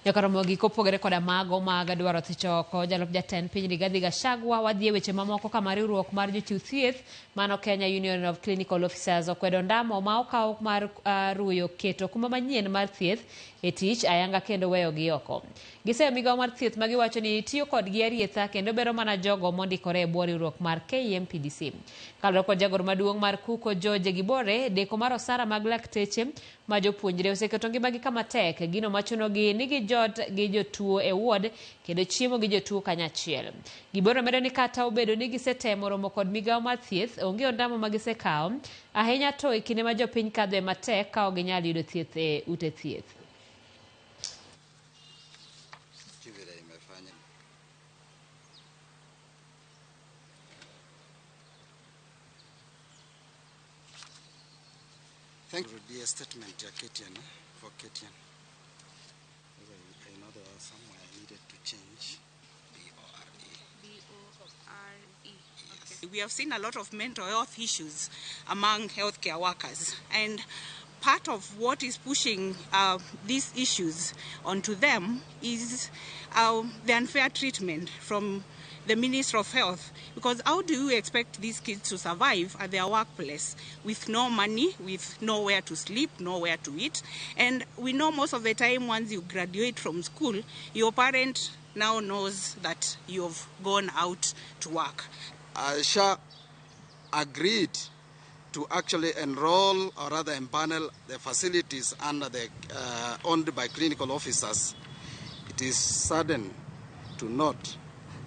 Nyaka Ramogi kopogore koda mago mag dwaro thicho oko jalup jatend piny Rigathi Gachagua wadhi e weche mamoko kama riwruok mar jochiw thieth mano Kenya Union of Clinical Officers okwedo ndamo ma okaw mar ruyo keto okumba manyien mar thieth e tich ayanga kendo weyogi oko. Giseyo migawo mar thieth ma giwacho ni tiyo kodgi arietha kendo bero mana jogo mondikore e bwo riwruok mar KMPDC. Kaluwore kod jagoro maduong' mar KUCO George Gibore, deko mar osara mag lakteche ma jopuonjre oseketo ngimagi kama tek, gino machunogi ni gijot gi jotuo e ward kendo chiemo gi jotuo kanyachiel. Gibore medo ni kata obedo ni gisetemo romo kod migawo mar thieth, onge ondamo ma gisekawo, ahinya to e kinde ma jopiny kadhoe matek ka ok ginyal yudo thieth e ute thieth. Thank you. Be a statement ya KTN, for KTN. I know there was somewhere I needed to change B-O-R-E. B-O-R-E. Okay. We have seen a lot of mental health issues among healthcare workers, and part of what is pushing these issues onto them is the unfair treatment from the Minister of Health, because how do you expect these kids to survive at their workplace with no money, with nowhere to sleep, nowhere to eat? And we know most of the time once you graduate from school, your parent now knows that you've gone out to work. SHA agreed to actually enroll or rather empanel the facilities under the owned by clinical officers. It is saddening to note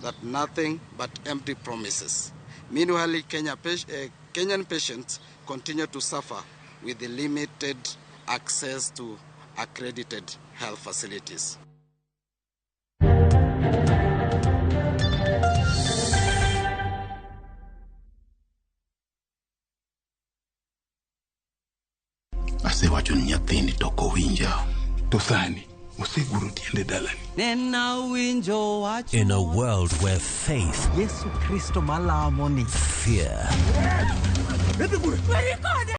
that nothing but empty promises. Meanwhile, Kenyan patients continue to suffer with the limited access to accredited health facilities. Asewacho ni nyathini to ok owinja. To sani oseguro tiende dalani. In a world where faith, Yesu Kristo malamo ni fear,